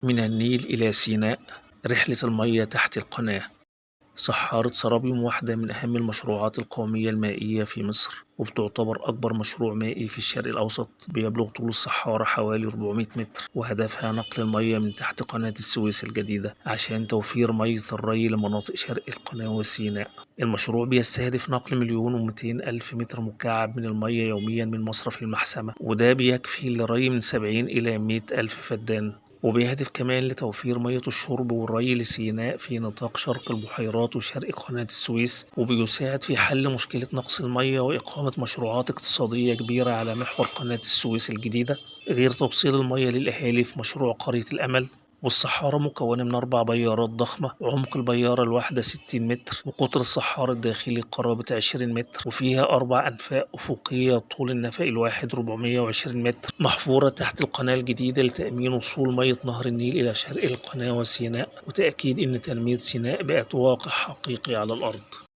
من النيل إلى سيناء، رحلة المياه تحت القناة. صحارة سرابيوم واحدة من أهم المشروعات القومية المائية في مصر، وبتعتبر أكبر مشروع مائي في الشرق الأوسط. بيبلغ طول الصحارة حوالي 400 متر، وهدفها نقل المياه من تحت قناة السويس الجديدة عشان توفير مية الري لمناطق شرق القناة وسيناء. المشروع بيستهدف نقل 1,200,000 متر مكعب من المياه يوميا من مصرف المحسمة، وده بيكفي لري من 70 إلى 100 ألف فدان. وبيهدف كمان لتوفير مية الشرب والري لسيناء في نطاق شرق البحيرات وشرق قناة السويس، وبيساعد في حل مشكلة نقص المية وإقامة مشروعات اقتصادية كبيرة على محور قناة السويس الجديدة، غير توصيل المية للأهالي في مشروع قرية الأمل. والصحارى مكونة من 4 بيارات ضخمة، عمق البيارة الواحدة 60 متر، وقطر الصحارى الداخلي قرابة 20 متر، وفيها 4 أنفاق أفقية طول النفق الواحد 420 متر، محفورة تحت القناة الجديدة لتأمين وصول مية نهر النيل إلى شرق القناة وسيناء، وتأكيد إن تنمية سيناء بقت واقع حقيقي على الأرض.